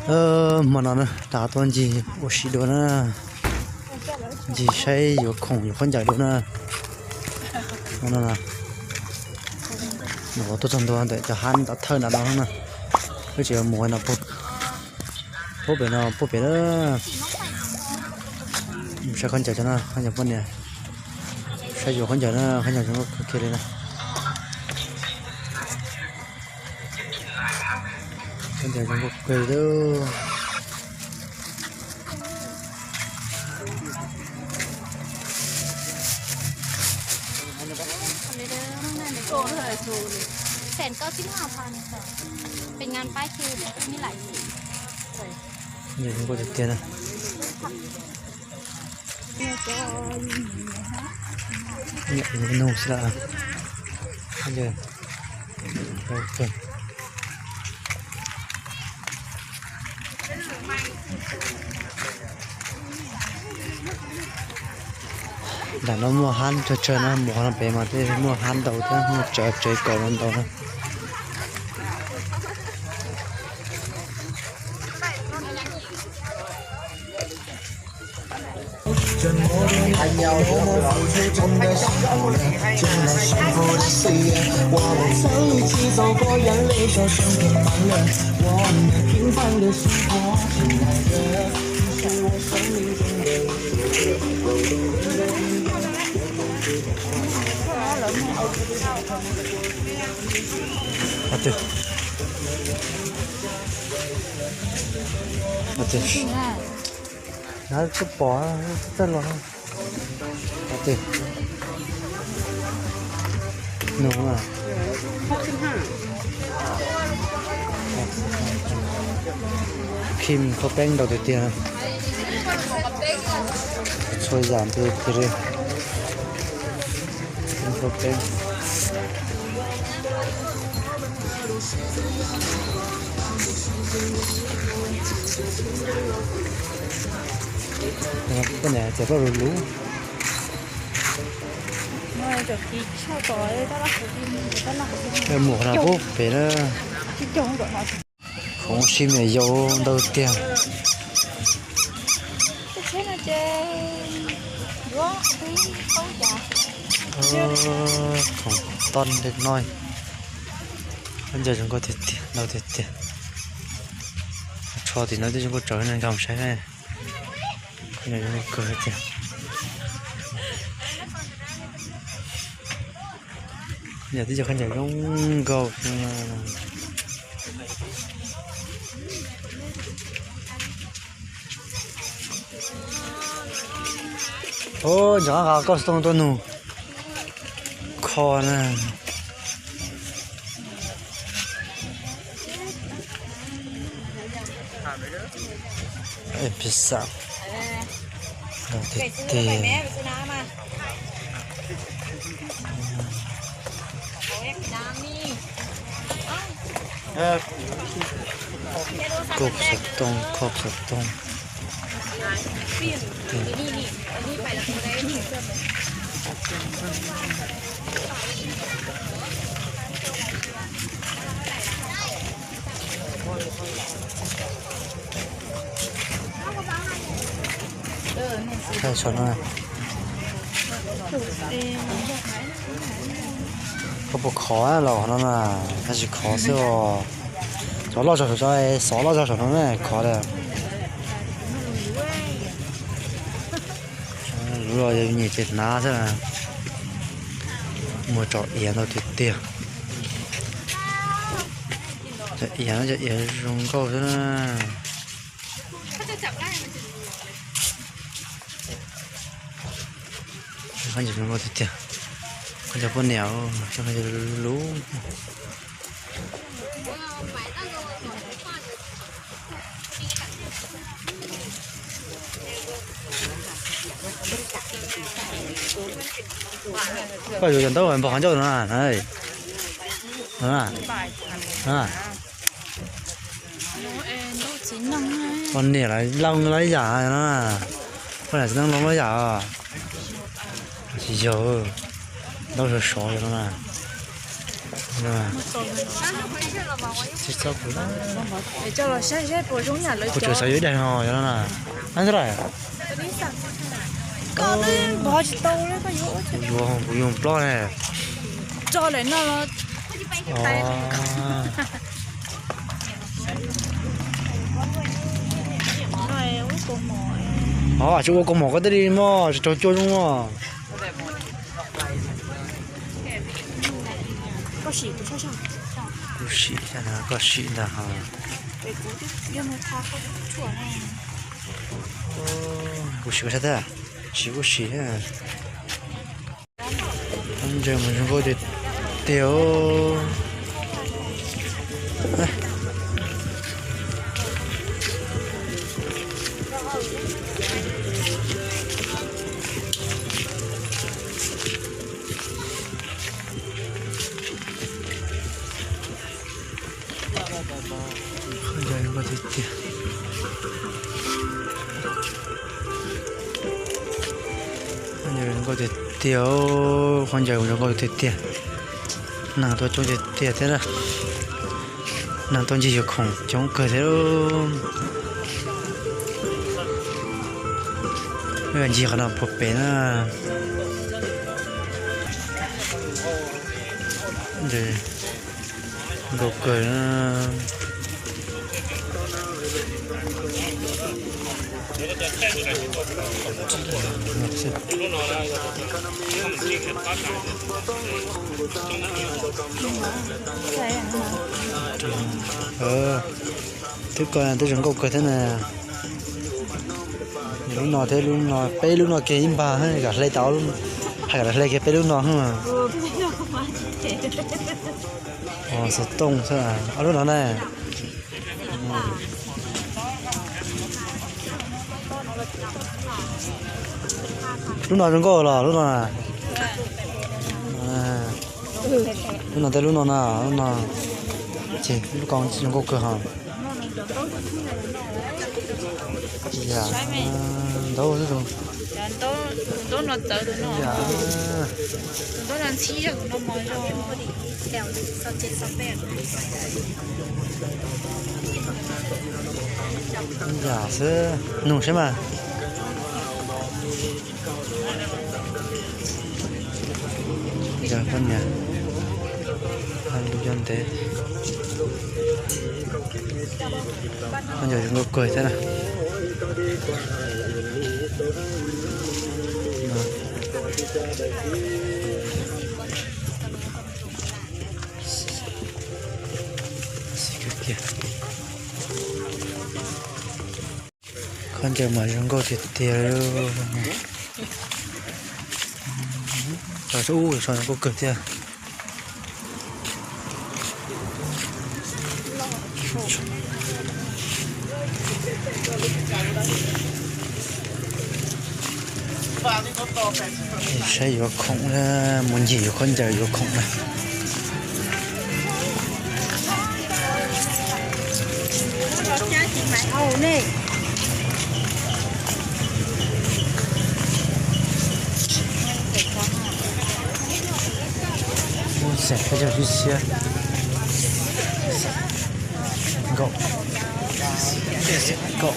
Hmo no na, rov tuaj ncig ua si dua na, ncig saib yuav khoom yuav khaub ncaws dua na. Tuaj txog ntua ntawm cov hab tom thawj nram no na, wb tseem mus no, puag pem no, puag pem na. Saib khaub ncaws cov no, khaub ncaws poj niam. Saib yuav khaub ncaws na, khaub ncaws zoo nkauj kawg kiag li na. Khaub ncaws zoo nkauj kawg li. Khaub ncaws zoo nkauj tiag tiag na. Nug xwb las. Nram no muaj hab tsawg tsawg na, mus qhov no pem mas tej muaj hab ntau thiab, muaj tsawv tsev kaum no ntau na. Twb pom txawj los. Nug. Khim khaub peeb ntau tiag tiag. Txhua yam nti tiag li. Khim khaub peeb. Poj niam txiav plaub lug lug. Mus qhov no pub pem na. Khoom sib me nyuam yaus ntau tiag. Khoom toj li no. Khaub ncaws zoo nkauj tiag tiag, ntau tiag tiag. Tsho tim no twb zoo nkauj tsaus, nkag mus saib na. Khaub ncaws zoo nkauj kawg tiag. Khaub ncaws twb yog khaub ncaws zoo nkauj. Ub, ntsoov nqa koj xov tooj tuaj nug kho na. Pizza. Ntau tiag tiag. Koj xov tooj, koj xov tooj. Saib saum no, koj puas khov los no na? Tab sis khov xwb os. Xov loj zog saum, xov loj zog saum no na, khov li. Luv los yog nyiam ces hnav xwb. Muag tsom iav ntau tiag tiag. Cov iav no cov iav zoo nkauj xwb na. Khaub ncaws zoo nkauj tiag tiag. Khaub ncaws poj niam, khaub ncaws luv. Koj yuav cov ntaub npog qhov ncauj no na. Poj niam lawv loo lawv yam no na. Poj niam txiv neej loo lawv yam os. Tsis yog, ntaub sov sov no na. Tsis txhob kuv, kuv tseem xav yuav ib daim no yog no na. Ab, ntxhab laj, kuv yuav, kuv yuav plob ne. Tsis ua kaus mom koj thiaj li muaj tsis raug cuab zoo mog. Kuv sim, koj sim ntag ho. Kuv sim koj sab tag, sim kuv sim. Ntses mas zoo nkauj tiag tiag. Qhov ncauj zoo nkauj tiag tiag. Qhov ncauj zoo nkauj tiag tiag, qhov ncauj zoo nkauj tiag tiag. Neeg tuaj coob tiag tiag thiab na. Neeg tuaj ncig yuav khoom coob kawg thiab. Ncig qhov no puag pem na. Nkauj kawg. Twb koj twb zoo nkauj kawg thiab na. Lub no thiab lub no, peb lub no kiag ib npag, kam hle tau, hais kom hle kiag peb lub no. Xov tooj xwb, ob lub no na. Lub no zoo nkauj los lub no na. Lub no thiab lub no na, lub no ces lub ko zoo nkauj kawg ho. Ntau, ntau, yam xwb, nug saib mas. Yog koj niam, lub cov ntev, koj ncaws zoo nkauj kawg thiab na. Koj ncaws mas zoo nkauj tiag tiag. Ub, zoo nkauj kawg thiab. Saib yuav khoom na, mus ncig yuav khaub ncaws yuav khoom na. Xeem peb caug tsib txhiab. Xeem nkaum, xeem nkaum.